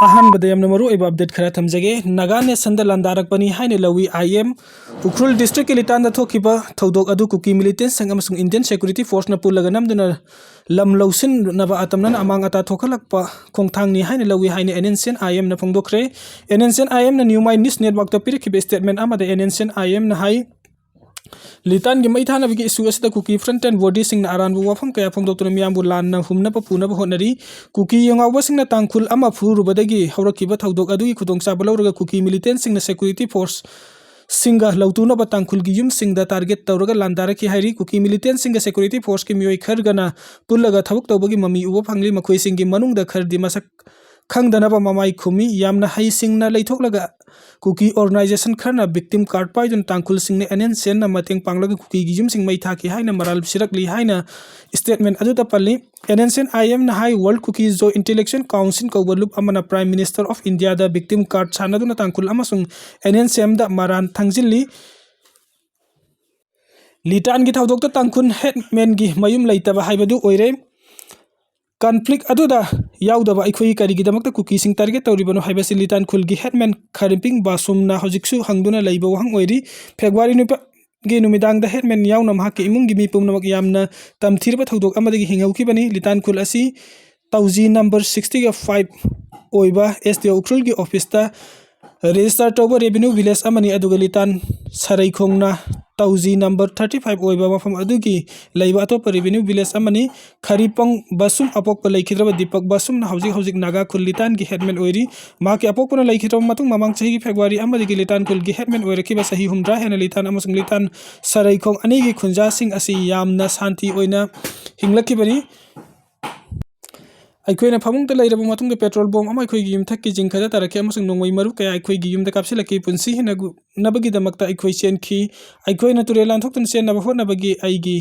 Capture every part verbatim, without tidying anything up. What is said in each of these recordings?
ꯑꯍꯥꯟꯕꯗ ꯌꯥꯝꯅ ꯃꯔꯨ ꯑꯣꯏꯕ ꯑꯞꯗꯦꯠ ꯈꯔ ꯊꯝꯖꯒꯦ꯫ ꯅꯥꯒꯥ ꯅꯦꯁꯟꯗ ꯂꯥꯟꯗꯥꯔꯛꯄꯅꯤ ꯍꯥꯏꯅ ꯂꯧꯏ ꯑꯥꯏ ꯑꯦꯝ꯫ ꯎꯈ꯭ꯔꯨꯜ ꯗꯤꯁꯇ꯭ꯔꯤꯛꯀꯤ ꯂꯤꯇꯥꯟꯗ ꯊꯣꯛꯈꯤꯕ ꯊꯧꯗꯣꯛ ꯑꯗꯨ ꯀꯨꯀꯤ ꯃꯤꯂꯤꯇꯦꯟꯁꯤꯡ ꯑꯃꯁꯨꯡ ꯏꯟꯗꯤꯌꯟ ꯁꯦꯀ꯭ꯌꯨꯔꯤꯇꯤ ꯐꯣꯔꯁꯅ ꯄꯨꯜꯂꯒ ꯅꯝꯗꯨꯅ ꯂꯝ ꯂꯧꯁꯤꯟꯅꯕ ꯑꯇꯝꯅꯅ ꯑꯃꯥꯡ ꯑꯇꯥ ꯊꯣꯛꯍꯜꯂꯛꯄ ꯈꯣꯡꯊꯥꯡꯅꯤ ꯍꯥꯏꯅ ꯂꯧꯏ ꯍꯥꯏꯅ N N C N I ꯑꯦꯝꯅ ꯐꯣꯡꯗꯣꯛꯈ꯭ꯔꯦ꯫ N N C N I ꯑꯦꯝꯅ ꯅ꯭ꯌꯨ ꯃꯥꯏꯟ ꯅ꯭ꯌꯨꯁ ꯅꯦꯠꯋꯥꯛꯇ ꯄꯤꯔꯛꯈꯤꯕ ꯁ꯭ꯇꯦꯠꯃꯦꯟ ꯑꯃꯗ N N C N I ꯑꯦꯝꯅ ꯍꯥꯏ, ꯂꯤꯇꯥꯟꯒꯤ ꯃꯩ ꯊꯥꯅꯕꯒꯤ ꯏꯁꯨ ꯑꯁꯤꯗ ꯀꯨꯀꯤ ꯐ꯭ꯔꯟꯇꯦꯟ ꯕꯣꯗꯤꯁꯤꯡꯅ ꯑꯔꯥꯟꯕ ꯋꯥꯐꯝ ꯀꯌꯥ ꯐꯣꯡꯗꯣꯛꯇꯨꯅ ꯃꯤꯌꯥꯝꯕꯨ ꯂꯥꯟꯅ ꯍꯨꯝꯅꯕ ꯄꯨꯅꯕ ꯍꯣꯠꯅꯔꯤ꯫ ꯀꯨꯀꯤ ꯌꯨꯉꯥꯎꯕꯁꯤꯡꯅ ꯇꯥꯡꯈꯨꯜ ꯑꯃ ꯐꯨꯔꯨꯕꯗꯒꯤ ꯍꯧꯔꯛꯈꯤꯕ ꯊꯧꯗꯣꯛ ꯑꯗꯨꯒꯤ ꯈꯨꯗꯣꯡꯆꯥꯕ ꯂꯧꯔꯒ ꯀꯨꯀꯤ ꯃꯤꯂꯤꯇꯦꯟꯁꯤꯡꯅ ꯁꯦꯀ꯭ꯌꯨꯔꯤꯇꯤ ꯐꯣꯔꯁ ꯁꯤꯡꯒ ꯂꯧꯇꯨꯅꯕ ꯇꯥꯡꯈꯨꯜꯒꯤ ꯌꯨꯝꯁꯤꯡꯗ ꯇꯥꯔꯒꯦꯠ ꯇꯧꯔꯒ ꯂꯥꯟꯗꯥꯔꯛꯈꯤ ꯍꯥꯏꯔꯤ꯫ ꯀꯨꯀꯤ ꯃꯤꯂꯤꯇꯦꯟꯁꯤꯡꯒ ꯁꯦꯀ꯭ꯌꯨꯔꯤꯇꯤ ꯐꯣꯔꯁꯀꯤ ꯃꯤꯑꯣꯏ ꯈꯔꯒꯅ ꯄꯨꯜꯂꯒ ꯊꯕꯛ ꯇꯧꯕꯒꯤ ꯃꯃꯤ ꯎꯕ ꯐꯪꯂꯤ꯫ ꯃꯈꯣꯏꯁꯤꯡꯒꯤ ꯃꯅꯨꯡꯗ ꯈꯔꯗꯤ ꯃꯁꯛ ꯈꯪꯗꯅꯕ ꯃꯃꯥꯏ ꯈꯨꯝꯃꯤ꯫ ꯌꯥꯝꯅ ꯍꯩꯁꯤꯡꯅ ꯂꯩꯊꯣꯛꯂꯒ ꯀꯨꯀꯤ ꯑꯣꯔꯒꯅꯥꯏꯖꯦꯁꯟ ꯈꯔꯅ ꯚꯤꯛꯇꯤꯝ ꯀꯥꯔꯗ ꯄꯥꯏꯗꯨꯅ ꯇꯥꯡꯈꯨꯜꯁꯤꯡꯅ ꯑꯦꯟ ꯑꯦꯟ ꯁꯤ ꯑꯦꯟꯅ ꯃꯇꯦꯡ ꯄꯥꯡꯂꯒ ꯀꯨꯀꯤꯒꯤ ꯌꯨꯝꯁꯤꯡ ꯃꯩ ꯊꯥꯈꯤ ꯍꯥꯏꯅ ꯃꯔꯥꯜ ꯁꯤꯔꯛꯂꯤ ꯍꯥꯏꯅ ꯁ꯭ꯇꯦꯠꯃꯦꯟ ꯑꯗꯨꯗ ꯄꯜꯂꯤ꯫ N N C N I ꯑꯦꯝꯅ ꯍꯥꯏ, ꯋꯥꯔꯜ ꯀꯨꯀꯤ ꯖꯣ ꯏꯟꯇꯦꯂꯦꯛꯆꯨꯋꯦꯜ ꯀꯥꯎꯟꯁꯤꯜ ꯀꯧꯕ ꯂꯨꯞ ꯑꯃꯅ ꯄ꯭ꯔꯥꯏꯝ ꯃꯤꯅꯤꯁꯇꯔ ꯑꯣꯐ ꯏꯟꯗꯤꯌꯥꯗ ꯚꯤꯛꯇꯤꯝ ꯀꯥꯔꯗ ꯁꯥꯟꯅꯗꯨꯅ ꯇꯥꯡꯈꯨꯜ ꯑꯃꯁꯨꯡ ꯑꯦꯟ ꯑꯦꯟ ꯁꯤ ꯑꯦꯝꯗ ꯃꯔꯥꯟ ꯊꯥꯡꯖꯤꯜꯂꯤ꯫ ꯂꯤꯇꯥꯟꯒꯤ ꯊꯧꯗꯣꯛꯇ ꯇꯥꯡꯈꯨꯜ ꯍꯦꯠꯃꯦꯟꯒꯤ ꯃꯌꯨꯝ ꯂꯩꯇꯕ ꯍꯥꯏꯕꯗꯨ ꯑꯣꯏꯔꯦ꯫ ꯀꯟꯐ꯭ꯂꯤꯛ ꯑꯗꯨꯗ ꯌꯥꯎꯗꯕ ꯑꯩꯈꯣꯏ ꯀꯔꯤꯒꯤꯗꯃꯛꯇ ꯀꯨꯀꯤꯁꯤꯡ ꯇꯥꯔꯒꯦꯠ ꯇꯧꯔꯤꯕꯅꯣ ꯍꯥꯏꯕꯁꯤ ꯂꯤꯇꯥꯟ ꯈꯨꯜꯒꯤ ꯍꯦꯠꯃꯦꯟ ꯈꯥꯔꯤꯝꯄꯤꯡ ꯕꯥꯁꯨꯝꯅ ꯍꯧꯖꯤꯛꯁꯨ ꯍꯪꯗꯨꯅ ꯂꯩꯕ ꯋꯥꯍꯪ ꯑꯣꯏꯔꯤ꯫ ꯐꯦꯕ꯭ꯔꯨꯋꯥꯔꯤ ꯅꯨꯄꯥꯒꯤ ꯅꯨꯃꯤꯗꯥꯡꯗ ꯍꯦꯠꯃꯦꯟ ꯌꯥꯎꯅ ꯃꯍꯥꯛꯀꯤ ꯏꯃꯨꯡꯒꯤ ꯃꯤ ꯄꯨꯝꯅꯃꯛ ꯌꯥꯝꯅ ꯇꯝꯊꯤꯔꯕ ꯊꯧꯗꯣꯛ ꯑꯃꯗꯒꯤ ꯍꯤꯡꯍꯧꯈꯤꯕꯅꯤ꯫ ꯂꯤꯇꯥꯟ ꯈꯨꯜ ꯑꯁꯤ ꯇꯧꯖꯤ ꯅꯝꯕꯔ sixty five ꯑꯣꯏꯕ ꯑꯦꯁ ꯗꯤ ꯑꯣ ꯎꯈ꯭ꯔꯨꯜꯒꯤ ꯑꯣꯐꯤꯁꯇ ꯔꯦꯖꯤꯁꯇꯔ ꯇꯧꯕ ꯔꯦꯚꯤꯅ꯭ꯌꯨ ꯚꯤꯂꯦꯖ ꯑꯃꯅꯤ, ꯑꯗꯨꯒ ꯂꯤꯇꯥꯟ ꯁꯔꯩꯈꯣꯡꯅ ꯇꯧꯖꯤ ꯅꯝꯕꯔ thirty five ꯑꯣꯏꯕ ꯃꯐꯝ ꯑꯗꯨꯒꯤ ꯂꯩꯕ ꯑꯇꯣꯞꯄ ꯔꯦꯚꯤꯅ꯭ꯌꯨ ꯚꯤꯂꯦꯖ ꯑꯃꯅꯤ꯫ ꯈꯔꯤꯄꯪ ꯕꯁꯨꯝ ꯑꯄꯣꯛꯄ ꯂꯩꯈꯤꯗ꯭ꯔꯕ ꯗꯤꯄꯛ ꯕꯁꯨꯝꯅ ꯍꯧꯖꯤꯛ ꯍꯧꯖꯤꯛ ꯅꯥꯒꯥ ꯈꯨꯜ ꯂꯤꯇꯥꯟꯒꯤ ꯍꯦꯠꯃꯦꯟ ꯑꯣꯏꯔꯤ꯫ ꯃꯍꯥꯛꯀꯤ ꯑꯄꯣꯛꯄꯅ ꯂꯩꯈꯤꯗ꯭ꯔꯕ ꯃꯇꯨꯡ ꯃꯃꯥꯡ ꯆꯍꯤꯒꯤ ꯐꯦꯕ꯭ꯔꯨꯋꯥꯔꯤ ꯑꯃꯗꯒꯤ ꯂꯤꯇꯥꯟ ꯈꯨꯜꯒꯤ ꯍꯦꯠꯃꯦꯟ ꯑꯣꯏꯔꯛꯈꯤꯕ ꯆꯍꯤ ꯍꯨꯝꯗ꯭ꯔꯥ ꯍꯦꯟꯅ ꯂꯤꯇꯥꯟ ꯑꯃꯁꯨꯡ ꯂꯤꯇꯥꯟ ꯁꯔꯩꯈꯣꯡ ꯑꯅꯤꯒꯤ ꯈꯨꯟꯖꯥꯁꯤꯡ ꯑꯁꯤ ꯌꯥꯝꯅ ꯁꯥꯟꯇꯤ ꯑꯣꯏꯅ ꯍꯤꯡꯂꯛꯈꯤꯕꯅꯤ꯫ ꯑꯩꯈꯣꯏꯅ ꯐꯃꯨꯡꯗ ꯂꯩꯔꯕ ꯃꯇꯨꯡꯗ ꯄꯦꯇ꯭ꯔꯣꯜ ꯕꯣꯝ ꯑꯃ ꯑꯩꯈꯣꯏꯒꯤ ꯌꯨꯝꯊꯛꯀꯤ ꯖꯤꯡꯒꯗ ꯇꯥꯔꯛꯈꯤ ꯑꯃꯁꯨꯡ ꯅꯣꯡꯃꯩ ꯃꯔꯨ ꯀꯌꯥ ꯑꯩꯈꯣꯏꯒꯤ ꯌꯨꯝꯗ ꯀꯥꯞꯁꯤꯜꯂꯛꯈꯤ꯫ ꯄꯨꯟꯁꯤ ꯍꯤꯡꯅꯕꯒꯤꯗꯃꯛꯇ ꯑꯩꯈꯣꯏ ꯆꯦꯟꯈꯤ꯫ ꯑꯩꯈꯣꯏꯅ ꯇꯨꯔꯦꯜ ꯂꯥꯟꯊꯣꯛꯇꯨꯅ ꯆꯦꯟꯅꯕ ꯍꯣꯠꯅꯕꯒꯤ ꯑꯩꯒꯤ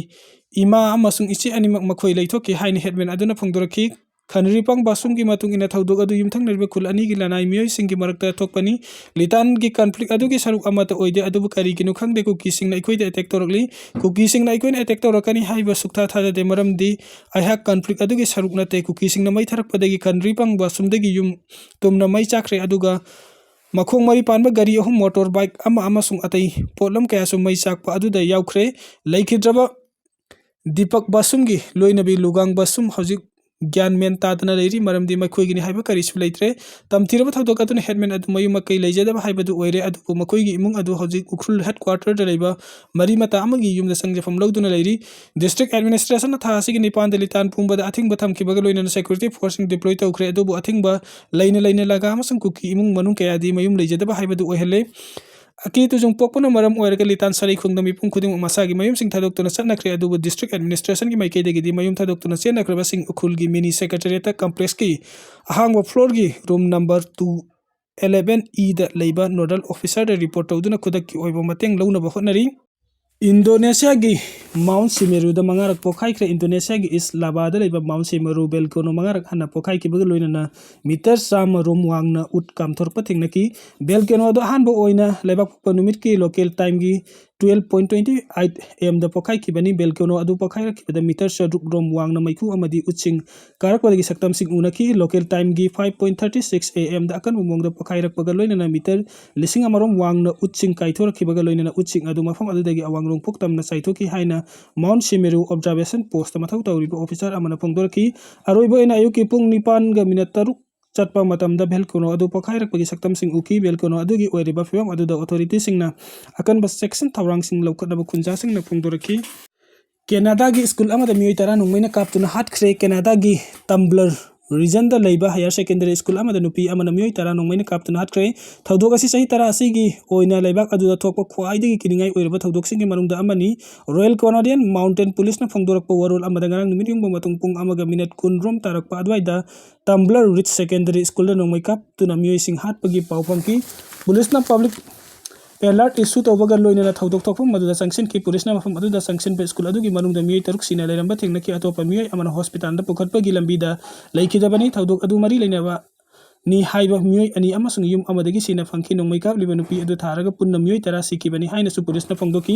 ꯏꯃꯥ ꯑꯃꯁꯨꯡ ꯏꯆꯦ ꯑꯅꯤꯃꯛ ꯃꯈꯣꯏ ꯂꯩꯊꯣꯛꯈꯤ ꯍꯥꯏꯅ ꯍꯦꯠꯃꯦꯟ ꯑꯗꯨꯅ ꯐꯣꯡꯗꯣꯔꯛꯈꯤ꯫ ꯈꯟꯔꯤꯄꯥꯡ ꯕꯥꯁꯨꯝꯒꯤ ꯃꯇꯨꯡ ꯏꯟꯅ ꯊꯧꯗꯣꯛ ꯑꯗꯨ ꯌꯨꯝꯊꯪꯅꯔꯤꯕ ꯈꯨꯜ ꯑꯅꯤꯒꯤ ꯂꯅꯥꯏ ꯃꯤꯑꯣꯏꯁꯤꯡꯒꯤ ꯃꯔꯛꯇ ꯊꯣꯛꯄꯅꯤ꯫ ꯂꯤꯇꯥꯟꯒꯤ ꯀꯟꯐ꯭ꯂꯤꯛ ꯑꯗꯨꯒꯤ ꯁꯔꯨꯛ ꯑꯃꯠꯇ ꯑꯣꯏꯗꯦ, ꯑꯗꯨꯕꯨ ꯀꯔꯤꯒꯤꯅꯣ ꯈꯪꯗꯦ ꯀꯨꯀꯤꯁꯤꯡꯅ ꯑꯩꯈꯣꯏꯗ ꯑꯦꯇꯦꯛ ꯇꯧꯔꯛꯂꯤ꯫ ꯀꯨꯀꯤꯁꯤꯡꯅ ꯑꯩꯈꯣꯏꯅ ꯑꯦꯇꯦꯛ ꯇꯧꯔꯛꯀꯅꯤ ꯍꯥꯏꯕ ꯁꯨꯛꯊꯥ ꯊꯥꯖꯗꯦ, ꯃꯔꯝꯗꯤ ꯑꯩꯍꯥꯛ ꯀꯟꯐ꯭ꯂꯤꯛ ꯑꯗꯨꯒꯤ ꯁꯔꯨꯛ ꯅꯠꯇꯦ꯫ ꯀꯨꯀꯤꯁꯤꯡꯅ ꯃꯩ ꯊꯥꯔꯛꯄꯗꯒꯤ ꯈꯟꯔꯤꯄꯥꯡ ꯕꯥꯁꯨꯝꯗꯒꯤ ꯌꯨꯝ ꯇꯨꯝꯅ ꯃꯩ ꯆꯥꯛꯈ꯭ꯔꯦ, ꯑꯗꯨꯒ ꯃꯈꯣꯡ ꯃꯔꯤ ꯄꯥꯟꯕ ꯒꯥꯔꯤ ꯑꯍꯨꯝ, ꯃꯣꯇꯣꯔ ꯕꯥꯏꯛ ꯑꯃ ꯑꯃꯁꯨꯡ ꯑꯇꯩ ꯄꯣꯠꯂꯝ ꯀꯌꯥꯁꯨ ꯃꯩ ꯆꯥꯛꯄ ꯑꯗꯨꯗ ꯌꯥꯎꯈ꯭ꯔꯦ꯫ ꯂꯩꯈꯤꯗ꯭ꯔꯕ ꯗꯤꯄꯛ ꯕꯥꯁꯨꯝꯒꯤ ꯂꯣꯏꯅꯕꯤ ꯂꯨꯒꯥꯡ ꯕꯥꯁꯨꯝ ꯍꯧꯖꯤꯛ ꯒ꯭ꯌꯥꯟ ꯃꯦꯟ ꯇꯥꯗꯅ ꯂꯩꯔꯤ, ꯃꯔꯝꯗꯤ ꯃꯈꯣꯏꯒꯤꯅꯤ ꯍꯥꯏꯕ ꯀꯔꯤꯁꯨ ꯂꯩꯇ꯭ꯔꯦ꯫ ꯇꯝꯊꯤꯔꯕ ꯊꯧꯗꯣꯛ ꯑꯗꯨꯅ ꯍꯦꯠꯃꯦꯟ ꯑꯗꯨ ꯃꯌꯨꯝ ꯃꯀꯩ ꯂꯩꯖꯗꯕ ꯍꯥꯏꯕꯗꯨ ꯑꯣꯏꯔꯦ, ꯑꯗꯨꯕꯨ ꯃꯈꯣꯏꯒꯤ ꯏꯃꯨꯡ ꯑꯗꯨ ꯍꯧꯖꯤꯛ ꯎꯈ꯭ꯔꯨꯜ ꯍꯦꯗꯀ꯭ꯋꯥꯔꯇꯔꯗ ꯂꯩꯕ ꯃꯔꯤ ꯃꯇꯥ ꯑꯃꯒꯤ ꯌꯨꯝꯗ ꯆꯪꯖꯐꯝ ꯂꯧꯗꯨꯅ ꯂꯩꯔꯤ꯫ ꯗꯤꯁꯇ꯭ꯔꯤꯛ ꯑꯦꯗꯃꯤꯅꯤꯁꯇ꯭ꯔꯦꯁꯟꯅ ꯊꯥ ꯑꯁꯤꯒꯤ ꯅꯤꯄꯥꯟꯗ ꯂꯤꯇꯥꯟ ꯄꯨꯝꯕꯗ ꯑꯊꯤꯡꯕ ꯊꯝꯈꯤꯕꯒ ꯂꯣꯏꯅꯅ ꯁꯦꯀ꯭ꯌꯨꯔꯤꯇꯤ ꯐꯣꯔꯁꯁꯤꯡ ꯗꯤꯄ꯭ꯂꯣꯏ ꯇꯧꯈ꯭ꯔꯦ, ꯑꯗꯨꯕꯨ ꯑꯊꯤꯡꯕ ꯂꯩꯅ ꯂꯩꯅ ꯂꯒꯥ ꯑꯃꯁꯨꯡ ꯀꯨꯀꯤ ꯏꯃꯨꯡ ꯃꯅꯨꯡ ꯀꯌꯥꯗꯤ ꯃꯌꯨꯝ ꯂꯩꯖꯗꯕ ꯍꯥꯏꯕꯗꯨ ꯑꯣꯏꯍꯜꯂꯦ꯫ ꯑꯀꯤ ꯇꯨꯖꯨꯡ ꯄꯣꯛꯄꯅ ꯃꯔꯝ ꯑꯣꯏꯔꯒ ꯂꯤꯇꯥꯟ ꯁꯔꯩ ꯈꯨꯡꯒꯪ ꯃꯤꯄꯨꯝ ꯈꯨꯗꯤꯡꯃꯛ ꯃꯁꯥꯒꯤ ꯃꯌꯨꯝꯁꯤꯡ ꯊꯥꯗꯣꯛꯇꯨꯅ ꯆꯠꯅꯈ꯭ꯔꯦ, ꯑꯗꯨꯕꯨ ꯗꯤꯁꯇ꯭ꯔꯤꯛ ꯑꯦꯗꯃꯤꯅꯤꯁꯇ꯭ꯔꯦꯁꯟꯒꯤ ꯃꯥꯏꯀꯩꯗꯒꯤꯗꯤ ꯃꯌꯨꯝ ꯊꯥꯗꯣꯛꯇꯨꯅ ꯆꯦꯟꯅꯈ꯭ꯔꯕꯁꯤꯡ ꯎꯈ꯭ꯔꯨꯜꯒꯤ ꯃꯤꯅꯤ ꯁꯦꯀ꯭ꯔꯦꯇꯔꯤꯌꯦꯠꯇ ꯀꯝꯄ꯭ꯂꯦꯛꯁꯀꯤ ꯑꯍꯥꯡꯕ ꯐ꯭ꯂꯣꯔꯒꯤ ꯔꯨꯝ ꯅꯝꯕꯔ ꯇꯨ ꯑꯦꯂꯦꯚꯦꯟ ꯏꯗ ꯂꯩꯕ ꯅꯣꯗꯜ ꯑꯣꯐꯤꯁꯔꯗ ꯔꯤꯄꯣꯔꯠ ꯇꯧꯗꯨꯅ ꯈꯨꯗꯛꯀꯤ ꯑꯣꯏꯕ ꯃꯇꯦꯡ ꯂꯧꯅꯕ ꯍꯣꯠꯅꯔꯤ꯫ ꯏꯟꯗꯣꯅꯦꯁꯤꯌꯥꯒꯤ ꯃꯥꯎꯟ ꯁꯤꯃꯦꯔꯨꯗ ꯃꯉꯥꯔꯛ ꯄꯣꯛꯈꯥꯏꯈ꯭ꯔꯦ꯫ ꯏꯟꯗꯣꯅꯦꯁꯤꯌꯥꯒꯤ ꯏꯁ ꯂꯥꯕꯥꯗ ꯂꯩꯕ ꯃꯥꯎꯟ ꯁꯤꯃꯦꯔꯨ ꯚꯦꯜꯀꯣꯅꯣ ꯃꯉꯥꯔꯛ ꯍꯟꯅ ꯄꯣꯛꯈꯥꯏꯈꯤꯕꯒ ꯂꯣꯏꯅꯅ ꯃꯤꯇꯔ ꯆꯥꯝꯃ ꯔꯣꯝ ꯋꯥꯡꯅ ꯎꯠ ꯀꯥꯝꯊꯣꯔꯛꯄ ꯊꯦꯡꯅꯈꯤ꯫ ꯚꯦꯜꯀꯣꯅꯣ ꯑꯗꯨ ꯑꯍꯥꯟꯕ ꯑꯣꯏꯅ ꯂꯩꯕꯥꯛꯄꯣꯛꯄ ꯅꯨꯃꯤꯠꯀꯤ ꯂꯣꯀꯦꯜ ꯇꯥꯏꯝꯒꯤ ꯇꯨꯌꯦꯜꯐ ꯄꯣꯏꯟꯠ ꯇ꯭ꯋꯦꯟꯇꯤ ꯑꯩꯠ ꯑꯦ ꯑꯦꯝꯗ ꯄꯣꯛꯈꯥꯏꯈꯤꯕꯅꯤ꯫ ꯚꯦꯜꯀꯣꯅꯣ ꯑꯗꯨ ꯄꯣꯛꯈꯥꯏꯔꯛꯈꯤꯕꯗ ꯃꯤꯇꯔ ꯆꯥꯇ꯭ꯔꯨꯛ ꯔꯣꯝ ꯋꯥꯡꯅ ꯃꯩꯈꯨ ꯑꯃꯗꯤ ꯎꯠꯁꯤꯡ ꯀꯥꯔꯛꯄꯗꯒꯤ ꯁꯛꯇꯝꯁꯤꯡ ꯎꯅꯈꯤ꯫ ꯂꯣꯀꯦꯜ ꯇꯥꯏꯝꯒꯤ five point thirty six A ꯑꯦꯝꯗ ꯑꯀꯟꯕ ꯃꯑꯣꯡꯗ ꯄꯣꯛꯈꯥꯏꯔꯛꯄꯒ ꯂꯣꯏꯅꯅ ꯃꯤꯇꯔ ꯂꯤꯁꯤꯡ ꯑꯃꯔꯣꯝ ꯋꯥꯡꯅ ꯎꯠꯁꯤꯡ ꯀꯥꯏꯊꯣꯔꯛꯈꯤꯕꯒ ꯂꯣꯏꯅꯅ ꯎꯠꯁꯤꯡ ꯑꯗꯨ ꯃꯐꯝ ꯑꯗꯨꯗꯒꯤ ꯑꯋꯥꯡ ꯅꯣꯡꯄꯣꯛ ꯇꯝꯅ ꯆꯥꯏꯊꯣꯛꯈꯤ ꯍꯥꯏꯅ ꯃꯥꯎꯟꯠ ꯁꯤꯃꯦꯔꯨ ꯑꯣꯕꯖꯥꯔꯕꯦꯁꯟ ꯄꯣꯁꯇ ꯃꯊꯧ ꯇꯧꯔꯤꯕ ꯑꯣꯐꯤꯁꯥꯔ ꯑꯃꯅ ꯐꯣꯡꯗꯣꯔꯛꯈꯤ꯫ ꯑꯔꯣꯏꯕ ꯑꯣꯏꯅ ꯑꯌꯨꯛꯀꯤ ꯄꯨꯡ ꯅꯤꯄꯥꯟꯒ ꯃꯤꯅꯠ ꯇꯔꯨꯛ ꯆꯠꯄ ꯃꯇꯝꯗ ꯚꯦꯜꯀꯣꯅꯣ ꯑꯗꯨ ꯄꯣꯈꯥꯏꯔꯛꯄꯒꯤ ꯁꯛꯇꯝꯁꯤꯡ ꯎꯈꯤ꯫ ꯚꯦꯜꯀꯣꯅꯣ ꯑꯗꯨꯒꯤ ꯑꯣꯏꯔꯤꯕ ꯐꯤꯕꯝ ꯑꯗꯨꯗ ꯑꯣꯊꯣꯔꯤꯇꯤꯁꯤꯡꯅ ꯑꯀꯟꯕ ꯆꯦꯛꯁꯤꯟ ꯊꯧꯔꯥꯡꯁꯤꯡ ꯂꯧꯈꯠꯅꯕ ꯈꯨꯟꯖꯥꯁꯤꯡꯅ ꯐꯣꯡꯗꯣꯔꯛꯈꯤ꯫ ꯀꯦꯅꯥꯗꯥꯒꯤ ꯁ꯭ꯀꯨꯜ ꯑꯃꯗ ꯃꯤꯑꯣꯏ ꯇꯔꯥ ꯅꯣꯡꯃꯩꯅ ꯀꯥꯞꯇꯨꯅ ꯍꯥꯠꯈ꯭ꯔꯦ꯫ ꯀꯦꯅꯥꯗꯥꯒꯤ ꯇꯝꯕ꯭ꯂꯔ ꯔꯤꯖꯟꯗ ꯂꯩꯕ ꯍꯥꯌꯔ ꯁꯦꯀꯦꯟꯗꯔꯤ ꯁ꯭ꯀꯨꯜ ꯑꯃꯗ ꯅꯨꯄꯤ ꯑꯃꯅ ꯃꯤꯑꯣꯏ ꯇꯔꯥ ꯅꯣꯡꯃꯩꯅ ꯀꯥꯞꯇꯨꯅ ꯍꯥꯠꯈ꯭ꯔꯦ꯫ ꯊꯧꯗꯣꯛ ꯑꯁꯤ ꯆꯍꯤ ꯇꯔꯥ ꯑꯁꯤꯒꯤ ꯑꯣꯏꯅ ꯂꯩꯕꯥꯛ ꯑꯗꯨꯗ ꯊꯣꯛꯄ ꯈ꯭ꯋꯥꯏꯗꯒꯤ ꯀꯤꯅꯤꯡꯉꯥꯏ ꯑꯣꯏꯔꯕ ꯊꯧꯗꯣꯛꯁꯤꯡꯒꯤ ꯃꯅꯨꯡꯗ ꯑꯃꯅꯤ꯫ ꯔꯣꯌꯦꯜ ꯀꯦꯅꯥꯗꯤꯌꯟ ꯃꯥꯎꯟꯇꯦꯟ ꯄꯨꯂꯤꯁꯅ ꯐꯣꯡꯗꯣꯔꯛꯄ ꯋꯥꯔꯣꯜ ꯑꯃꯗ ꯉꯔꯥꯡ ꯅꯨꯃꯤꯠ ꯌꯨꯡꯕ ꯃꯇꯨꯡ ꯄꯨꯡ ꯑꯃꯒ ꯃꯤꯅꯠ ꯀꯨꯟ ꯔꯣꯝ ꯇꯥꯔꯛꯄ ꯑꯗꯨꯋꯥꯏꯗ ꯇꯝꯕ꯭ꯂꯔ ꯔꯤꯖ ꯁꯦꯀꯦꯟꯗꯔꯤ ꯁ꯭ꯀꯨꯜꯗ ꯅꯣꯡꯃꯩ ꯀꯥꯞꯇꯨꯅ ꯃꯤꯑꯣꯏꯁꯤꯡ ꯍꯥꯠꯄꯒꯤ ꯄꯥꯎ ꯐꯪꯈꯤ꯫ ꯄꯨꯂꯤꯁꯅ ꯄꯕ꯭ꯂꯤꯛ alert issue ꯇꯧꯕꯒ ꯂꯣꯏꯅꯅ ꯊꯧꯗꯣꯛ ꯊꯣꯛꯐꯝ ꯑꯗꯨꯗ ꯆꯪꯁꯤꯟꯈꯤ꯫ ꯄꯨꯂꯤꯁꯅ ꯃꯐꯝ ꯑꯗꯨꯗ ꯆꯪꯁꯤꯟꯕ ꯁ꯭ꯀꯨꯜ ꯑꯗꯨꯒꯤ ꯃꯅꯨꯡꯗ ꯃꯤꯑꯣꯏ ꯇꯔꯨꯛ ꯁꯤꯅ ꯂꯩꯔꯝꯕ ꯊꯦꯡꯅꯈꯤ꯫ ꯑꯇꯣꯞꯄ ꯃꯤꯑꯣꯏ ꯑꯃꯅ ꯍꯣꯁꯄꯤꯇꯥꯜꯗ ꯄꯨꯈꯠꯄꯒꯤ ꯂꯝꯕꯤꯗ ꯂꯩꯈꯤꯗꯕꯅꯤ꯫ ꯊꯧꯗꯣꯛ ꯑꯗꯨ ꯃꯔꯤ ꯂꯩꯅꯕ ꯅꯤ ꯍꯥꯏꯕ ꯃꯤꯑꯣꯏ ꯑꯅꯤ ꯑꯃꯁꯨꯡ ꯌꯨꯝ ꯑꯃꯗꯒꯤ ꯁꯤꯅ ꯐꯪꯈꯤ꯫ ꯅꯣꯡꯃꯩ ꯀꯥꯞꯂꯤꯕ ꯅꯨꯄꯤ ꯑꯗꯨ ꯊꯥꯔꯒ ꯄꯨꯟꯅ ꯃꯤꯑꯣꯏ ꯇꯔꯥ ꯁꯤꯈꯤꯕꯅꯤ ꯍꯥꯏꯅꯁꯨ ꯄꯨꯂꯤꯁꯅ ꯐꯣꯡꯗꯣꯛꯈꯤ꯫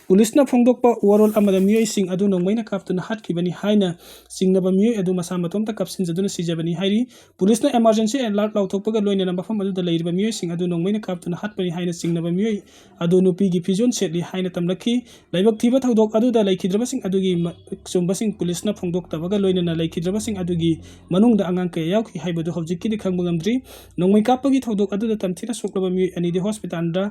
ꯄꯨꯂꯤꯁꯅ ꯐꯣꯡꯗꯣꯛꯄ ꯋꯥꯔꯣꯜ ꯑꯃꯗ ꯃꯤꯑꯣꯏꯁꯤꯡ ꯑꯗꯨ ꯅꯣꯡꯃꯩꯅ ꯀꯥꯞꯇꯨꯅ ꯍꯥꯠꯈꯤꯕꯅꯤ ꯍꯥꯏꯅ ꯆꯤꯡꯅꯕ ꯃꯤꯑꯣꯏ ꯑꯗꯨ ꯃꯁꯥ ꯃꯇꯣꯝꯇ ꯀꯥꯞꯁꯤꯟꯖꯗꯨꯅ ꯁꯤꯖꯕꯅꯤ ꯍꯥꯏꯔꯤ꯫ ꯄꯨꯂꯤꯁꯅ emergency alert ꯂꯥꯎꯊꯣꯛꯄꯒ ꯂꯣꯏꯅꯅ ꯃꯐꯝ ꯑꯗꯨꯗ ꯂꯩꯔꯤꯕ ꯃꯤꯑꯣꯏꯁꯤꯡ ꯑꯗꯨ ꯅꯣꯡꯃꯩꯅ ꯀꯥꯞꯇꯨꯅ ꯍꯥꯠꯄꯅꯤ ꯍꯥꯏꯅ ꯆꯤꯡꯅꯕ ꯃꯤꯑꯣꯏ ꯑꯗꯨ ꯅꯨꯄꯤꯒꯤ ꯐꯤꯖꯣꯜ ꯁꯦꯠꯂꯤ ꯍꯥꯏꯅ ꯇꯝꯂꯛꯈꯤ꯫ ꯂꯥꯏꯕꯛ ꯊꯤꯕ ꯊꯧꯗꯣꯛ ꯑꯗꯨꯗ ꯂꯩꯈꯤꯗ꯭ꯔꯕꯁꯤꯡ ꯑꯗꯨꯒꯤ ꯃ-, ꯆꯨꯝꯕꯁꯤꯡ ꯄꯨꯂꯤꯁꯅ ꯐꯣꯡꯗꯣꯛꯇꯕꯒ ꯂꯣꯏꯅꯅ ꯂꯩꯈꯤꯗ꯭ꯔꯕꯁꯤꯡ ꯑꯗꯨꯒꯤ ꯃꯅꯨꯡꯗ ꯑꯉꯥꯡ ꯀꯌꯥ ꯌꯥꯎꯈꯤ ꯍꯥꯏꯕꯗꯨ ꯍꯧꯖꯤꯛꯀꯤꯗꯤ ꯈꯪꯕ ꯉꯝꯗ꯭ꯔꯤ꯫ ꯅꯣꯡꯃꯩ ꯀꯥꯞꯄꯒꯤ ꯊꯧꯗꯣꯛ ꯑꯗꯨꯗ ꯇꯝꯊꯤꯅ ꯁꯣꯛꯂꯕ ꯃꯤꯑꯣꯏ ꯑꯅꯤꯗꯤ ꯍꯣꯁꯄꯤꯇꯥꯜꯗ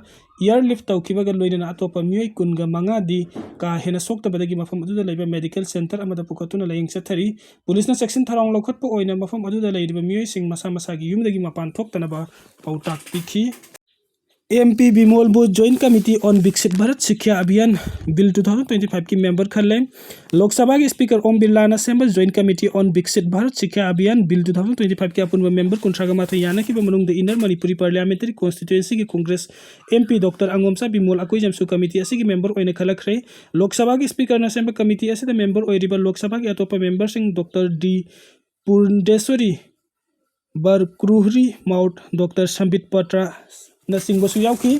airlift ꯇꯧꯈꯤꯕꯒ ꯂꯣꯏꯅꯅ ꯑꯇꯣꯞꯄ ꯃꯤꯑꯣꯏ ꯀꯨꯟꯒ ꯃꯉꯥꯗꯤ ꯀꯥ ꯍꯦꯟꯅ ꯁꯣꯛꯇꯕꯗꯒꯤ ꯃꯐꯝ ꯑꯗꯨꯗ ꯂꯩꯕ medical center ꯑꯃꯗ ꯄꯨꯈꯠꯇꯨꯅ ꯂꯥꯌꯦꯡ ꯆꯠꯊꯔꯤ꯫ ꯄꯨꯂꯤꯁꯅ ꯆꯦꯛꯁꯤꯟ ꯊꯧꯔꯥꯡ ꯂꯧꯈꯠꯄ ꯑꯣꯏꯅ ꯃꯐꯝ ꯑꯗꯨꯗ ꯂꯩꯔꯤꯕ ꯃꯤꯑꯣꯏꯁꯤꯡ ꯃꯁꯥ ꯃꯁꯥꯒꯤ ꯌꯨꯝꯗꯒꯤ ꯃꯄꯥꯟ ꯊꯣꯛꯇꯅꯕ ꯄꯥꯎꯇꯥꯛ ꯄꯤꯈꯤ꯫ M P ꯕꯤꯃꯣꯜꯕꯨ Joint Committee on Viksit Bharat Shikha Abhiyan Bill two thousand twenty five ꯀꯤ member ꯈꯜꯂꯦ꯫ ꯂꯣꯛ ꯁꯚꯥꯒꯤ Speaker ꯑꯣꯝ ꯕꯤꯔꯂꯥꯅ ꯁꯦꯝꯕ Joint Committee on Viksit Bharat Shikha Abhiyan Bill two thousand twenty five ꯀꯤ ꯑꯄꯨꯟꯕ member ꯀꯨꯟꯊ꯭ꯔꯥꯒ ꯃꯥꯊꯣꯏ ꯌꯥꯅꯈꯤꯕ ꯃꯅꯨꯡꯗ Inner Manipuri Parliamentary Constituency ꯒꯤ Congress M P Doctor ꯑꯉꯣꯝꯆꯥ Bimol ꯑꯀꯣꯏꯖꯝꯁꯨ committee ꯑꯁꯤꯒꯤ member ꯑꯣꯏꯅ ꯈꯜꯂꯛꯈ꯭ꯔꯦ꯫ ꯂꯣꯛ ꯁꯚꯥꯒꯤ Speaker ꯅ ꯁꯦꯝꯕ committee ꯑꯁꯤꯗ member ꯑꯣꯏꯔꯤꯕ ꯂꯣꯛ ꯁꯚꯥꯒꯤ ꯑꯇꯣꯞꯄ member ꯁꯤꯡ Doctor D ꯄꯨꯔꯟꯗꯦꯁꯣꯔꯤ, ꯕꯔꯀ꯭ꯔꯨꯍꯔꯤ ꯃꯥꯎꯠ, Doctor ꯁꯝꯕꯤꯠ ꯄꯇ꯭ꯔꯅꯆꯤꯡꯕꯁꯨ ꯌꯥꯎꯈꯤ꯫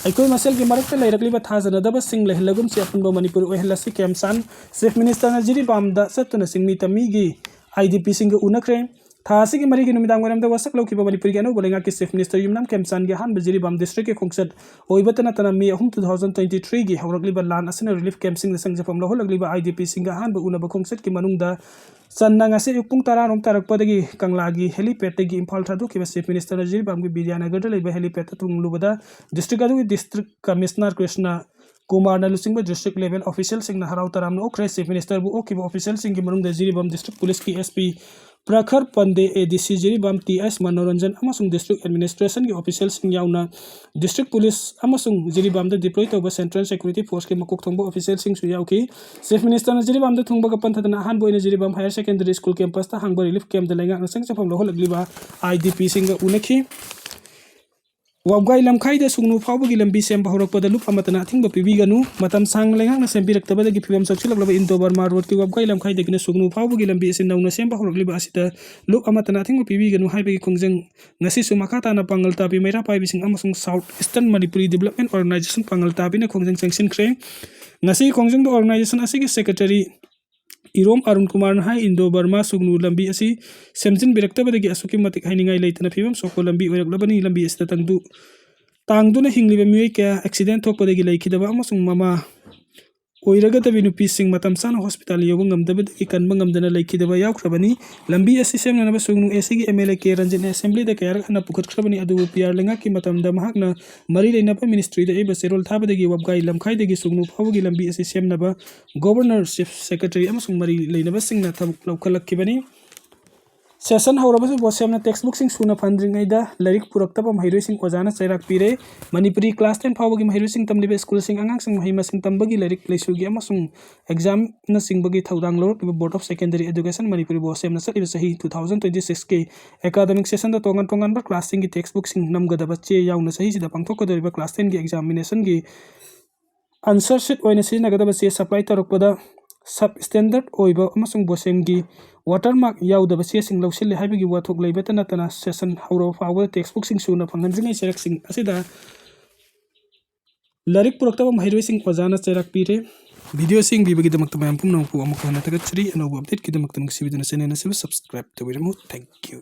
ꯑꯩꯈꯣꯏ ꯃꯁꯦꯜꯒꯤ ꯃꯔꯛꯇ ꯂꯩꯔꯛꯂꯤꯕ ꯊꯥꯖꯅꯗꯕꯁꯤꯡ ꯂꯩꯍꯜꯂꯒꯨꯝꯁꯤ, ꯑꯄꯨꯟꯕ ꯃꯅꯤꯄꯨꯔ ꯑꯣꯏꯍꯜꯂꯁꯤ꯫ ꯈꯦꯝꯆꯥꯟ꯫ Chief Minister ꯅ ꯖꯤꯔꯤꯕꯥꯝꯗ ꯆꯠꯇꯨꯅ ꯆꯤꯡꯃꯤ ꯇꯝꯃꯤꯒꯤ I D P ꯁꯤꯡꯒ ꯎꯅꯈ꯭ꯔꯦ꯫ ꯊꯥ ꯑꯁꯤꯒꯤ ꯃꯔꯤꯒꯤ ꯅꯨꯃꯤꯗꯥꯡ ꯋꯥꯏꯔꯝꯗ ꯋꯥꯁꯛ ꯂꯧꯈꯤꯕ ꯃꯅꯤꯄꯨꯔꯒꯤ ꯑꯅꯧꯕ ꯂꯩꯉꯥꯛꯀꯤ Chief Minister ꯌꯨꯝꯅꯥꯝ ꯈꯦꯝꯆꯥꯟꯒꯤ ꯑꯍꯥꯟꯕ ꯖꯤꯔꯤꯕꯥꯝ district ꯀꯤ ꯈꯣꯡꯆꯠ ꯑꯣꯏꯕꯇ ꯅꯠꯇꯅ May ꯑꯍꯨꯝ, two thousand twenty three ꯒꯤ ꯍꯧꯔꯛꯂꯤꯕ ꯂꯥꯟ ꯑꯁꯤꯅ relief camp ꯁꯤꯡꯗ ꯆꯪꯖꯐꯝ ꯂꯧꯍꯜꯂꯛꯂꯤꯕ I D P ꯁꯤꯡꯒ ꯑꯍꯥꯟꯕ ꯎꯅꯕ ꯈꯣꯡꯆꯠꯀꯤ ꯃꯅꯨꯡꯗ ꯆꯟꯅ ꯉꯁꯤ ꯑꯌꯨꯛ ꯄꯨꯡ ꯇꯔꯥ ꯔꯣꯝ ꯇꯥꯔꯛꯄꯗꯒꯤ ꯀꯪꯂꯥꯒꯤ helipad ꯇꯒꯤ ꯏꯝꯐꯥꯜ ꯊꯥꯗꯣꯛꯈꯤꯕ Chief Minister ꯅ ꯖꯤꯔꯤꯕꯥꯝꯒꯤ ꯕꯤꯗ꯭ꯌꯥꯅꯒꯔꯗ ꯂꯩꯕ helipad ꯇ ꯊꯨꯡꯂꯨꯕꯗ district ꯑꯗꯨꯒꯤ District Commissioner ꯀ꯭ꯔꯤꯁꯅ ꯀꯨꯃꯥꯔꯅ ꯂꯨꯆꯤꯡꯕ district level official ꯁꯤꯡꯅ ꯍꯔꯥꯎ ꯇꯔꯥꯝꯅ ꯑꯣꯛꯈ꯭ꯔꯦ꯫ Chief Minister ꯕꯨ ꯑꯣꯛꯈꯤꯕ official ꯁꯤꯡꯒꯤ ꯃꯅꯨꯡꯗ ꯖꯤꯔꯤꯕꯥꯝ District Police ꯀꯤ S P Prakhar Pande, A D C Jiribam T S Manoranjan ꯑꯃꯁꯨꯡ district administration ꯒꯤ official ꯁꯤꯡ ꯌꯥꯎꯅ district police ꯑꯃꯁꯨꯡ ꯖꯤꯔꯤꯕꯥꯝꯗ deploy ꯇꯧꯕ Central Security Force ꯀꯤ ꯃꯀꯣꯛ ꯊꯣꯡꯕ official ꯁꯤꯡꯁꯨ ꯌꯥꯎꯈꯤ꯫ Chief Minister ꯅ ꯖꯤꯔꯤꯕꯥꯝꯗ ꯊꯨꯡꯕꯒ ꯄꯟꯊꯗꯅ ꯑꯍꯥꯟꯕ ꯑꯣꯏꯅ Jiribam Higher Secondary School campus ꯇ ꯍꯥꯡꯕ relief camp ꯇ ꯂꯩꯉꯥꯛꯅ ꯆꯪꯖꯐꯝ ꯂꯧꯍꯜꯂꯛꯂꯤꯕ I D P ꯁꯤꯡꯒ ꯎꯅꯈꯤ꯫ ꯋꯥꯕꯒꯥꯏ ꯂꯝꯈꯥꯏꯗ ꯁꯨꯒꯅꯨ ꯐꯥꯎꯕꯒꯤ ꯂꯝꯕꯤ ꯁꯦꯝꯕ ꯍꯧꯔꯛꯄꯗ ꯂꯨꯞ ꯑꯃꯠꯇꯅ ꯑꯊꯤꯡꯕ ꯄꯤꯕꯤꯒꯅꯨ꯫ ꯃꯇꯝ ꯁꯥꯡꯅ ꯂꯩꯉꯥꯛꯅ ꯁꯦꯝꯕꯤꯔꯛꯇꯕꯗꯒꯤ ꯐꯤꯕꯝ ꯁꯣꯛꯆꯤꯜꯂꯛꯂꯕ ꯏꯟꯗꯣ ꯕꯔꯃꯥ ꯔꯣꯗꯀꯤ ꯋꯥꯕꯒꯥꯏ ꯂꯝꯈꯥꯏꯗꯒꯤꯅ ꯁꯨꯒꯅꯨ ꯐꯥꯎꯕꯒꯤ ꯂꯝꯕꯤ ꯑꯁꯤ ꯅꯧꯅ ꯁꯦꯝꯕ ꯍꯧꯔꯛꯂꯤꯕ ꯑꯁꯤꯗ ꯂꯨꯞ ꯑꯃꯠꯇꯅ ꯑꯊꯤꯡꯕ ꯄꯤꯕꯤꯒꯅꯨ ꯍꯥꯏꯕꯒꯤ ꯈꯣꯡꯖꯪ ꯉꯁꯤꯁꯨ ꯃꯈꯥ ꯇꯥꯅ ꯄꯥꯡꯒꯜ ꯇꯥꯕꯤ ꯃꯩꯔꯥ ꯄꯥꯏꯕꯤꯁꯤꯡ ꯑꯃꯁꯨꯡ South Eastern Manipuri Development Organization ꯄꯥꯡꯒꯜ ꯇꯥꯕꯤꯅ ꯈꯣꯡꯖꯪ ꯆꯪꯁꯤꯟꯈ꯭ꯔꯦ꯫ ꯉꯁꯤꯒꯤ ꯈꯣꯡꯖꯪꯗ organization ꯑꯁꯤꯒꯤ secretary ꯏꯔꯣꯝ ꯑꯔꯨꯟ ꯀꯨꯃꯥꯔꯅ ꯍꯥꯏ, ꯏꯟꯗꯣ ꯕꯔꯃꯥ ꯁꯨꯒꯅꯨ ꯂꯝꯕꯤ ꯑꯁꯤ ꯁꯦꯝꯖꯤꯟꯕꯤꯔꯛꯇꯕꯗꯒꯤ ꯑꯁꯨꯛꯀꯤ ꯃꯇꯤꯛ ꯍꯥꯏꯅꯤꯡꯉꯥꯏ ꯂꯩꯇꯅ ꯐꯤꯕꯝ ꯁꯣꯛꯄ ꯂꯝꯕꯤ ꯑꯣꯏꯔꯛꯂꯕꯅꯤ꯫ ꯂꯝꯕꯤ ꯑꯁꯤꯗ ꯇꯪꯗꯨ ꯇꯥꯡꯗꯨꯅ ꯍꯤꯡꯂꯤꯕ ꯃꯤꯑꯣꯏ ꯀꯌꯥ accident ꯊꯣꯛꯄꯗꯒꯤ ꯂꯩꯈꯤꯗꯕ ꯑꯃꯁꯨꯡ ꯃꯃꯥ ꯑꯣꯏꯔꯒꯗꯕꯤ ꯅꯨꯄꯤꯁꯤꯡ ꯃꯇꯝ ꯆꯥꯅ hospital ꯌꯧꯕ ꯉꯝꯗꯕꯗꯒꯤ ꯀꯟꯕ ꯉꯝꯗꯅ ꯂꯩꯈꯤꯗꯕ ꯌꯥꯎꯈ꯭ꯔꯕꯅꯤ꯫ ꯂꯝꯕꯤ ꯑꯁꯤ ꯁꯦꯝꯅꯅꯕ ꯁꯨꯒꯅꯨ ꯑꯦ ꯁꯤꯒꯤ ꯑꯦꯝ ꯑꯦꯜ ꯑꯦ ꯀꯦ ꯔꯟꯖꯤꯠꯅ assemblyꯗ ꯀꯌꯥꯔꯛ ꯍꯟꯅ ꯄꯨꯈꯠꯈ꯭ꯔꯕꯅꯤ, ꯑꯗꯨꯕꯨ ꯄꯤ ꯑꯥꯔ ꯂꯩꯉꯥꯛꯀꯤ ꯃꯇꯝꯗ ꯃꯍꯥꯛꯅ ꯃꯔꯤ ꯂꯩꯅꯕ ministryꯗ ꯏꯕ ꯆꯦꯔꯣꯜ ꯊꯥꯕꯗꯒꯤ ꯋꯥꯕꯒꯥꯏ ꯂꯝꯈꯥꯏꯗꯒꯤ ꯁꯨꯒꯅꯨ ꯐꯥꯎꯕꯒꯤ ꯂꯝꯕꯤ ꯑꯁꯤ ꯁꯦꯝꯅꯕ Governor, Chief Secretary ꯑꯃꯁꯨꯡ ꯃꯔꯤ ꯂꯩꯅꯕꯁꯤꯡꯅ ꯊꯕꯛ ꯂꯧꯈꯠꯂꯛꯈꯤꯕꯅꯤ꯫ Session ꯍꯧꯔꯕꯁꯨ ꯕꯣꯁꯦꯝꯅ textbookꯁꯤꯡ ꯁꯨꯅ ꯐꯪꯗ꯭ꯔꯤꯉꯩꯗ ꯂꯥꯏꯔꯤꯛ ꯄꯨꯔꯛꯇꯕ ꯃꯍꯩꯔꯣꯏꯁꯤꯡ ꯑꯣꯖꯥꯅ ꯆꯩꯔꯥꯛ ꯄꯤꯔꯦ꯫ ꯃꯅꯤꯄꯨꯔꯤ class ten ꯐꯥꯎꯕꯒꯤ ꯃꯍꯩꯔꯣꯏꯁꯤꯡ ꯇꯝꯂꯤꯕ schoolꯁꯤꯡ ꯑꯉꯥꯡꯁꯤꯡ ꯃꯍꯩ ꯃꯁꯤꯡ ꯇꯝꯕꯒꯤ ꯂꯥꯏꯔꯤꯛ ꯂꯥꯏꯁꯨꯒꯤ ꯑꯃꯁꯨꯡ examꯅꯆꯤꯡꯕꯒꯤ ꯊꯧꯗꯥꯡ ꯂꯧꯔꯛꯂꯤꯕ Board of Secondary Education Manipur ꯕꯣꯁꯦꯝꯅ ꯆꯠꯂꯤꯕ ꯆꯍꯤ two thousand twenty sixꯀꯤ academic sessionꯗ ꯇꯣꯉꯥꯟ ꯇꯣꯉꯥꯟꯕ classꯁꯤꯡꯒꯤ textbookꯁꯤꯡ ꯅꯝꯒꯗꯕ ꯆꯦ ꯌꯥꯎꯅ ꯆꯍꯤꯁꯤꯗ ꯄꯥꯡꯊꯣꯛꯀꯗꯧꯔꯤꯕ class tenꯒꯤ examinationꯒꯤ answer sheet ꯑꯣꯏꯅ ꯁꯤꯖꯤꯟꯅꯒꯗꯕ ꯆꯦ supply ꯇꯧꯔꯛꯄꯗ substandard ꯑꯣꯏꯕ ꯑꯃꯁꯨꯡ ꯕꯣꯁꯦꯝꯒꯤ watermark ꯌꯥꯎꯗꯕ ꯆꯦꯁꯤꯡ ꯂꯧꯁꯤꯜꯂꯦ ꯍꯥꯏꯕꯒꯤ ꯋꯥꯊꯣꯛ ꯂꯩꯕꯇ ꯅꯠꯇꯅ session ꯍꯧꯔꯕ ꯐꯥꯎꯕꯗ textbookꯁꯤꯡ ꯁꯨꯅ ꯐꯪꯍꯟꯗ꯭ꯔꯤꯉꯩ ꯆꯩꯔꯛꯁꯤꯡ ꯑꯁꯤꯗ ꯂꯥꯏꯔꯤꯛ ꯄꯨꯔꯛꯇꯕ ꯃꯍꯩꯔꯣꯏꯁꯤꯡ ꯑꯣꯖꯥꯅ ꯆꯩꯔꯥꯛ ꯄꯤꯔꯦ꯫ Videoꯁꯤ ꯌꯦꯡꯕꯤꯕꯒꯤꯗꯃꯛꯇ ꯃꯌꯥꯝ ꯄꯨꯝꯅꯃꯛꯄꯨ ꯑꯃꯨꯛ ꯍꯟꯅ ꯊꯥꯒꯠꯆꯔꯤ꯫ ꯑꯅꯧꯕ updateꯀꯤꯗꯃꯛꯇ ꯅꯨꯡꯁꯤꯕꯤꯗꯨꯅ channel ꯑꯁꯤꯕꯨ subscribe ꯇꯧꯕꯤꯔꯝꯃꯨ꯫ Thank you꯫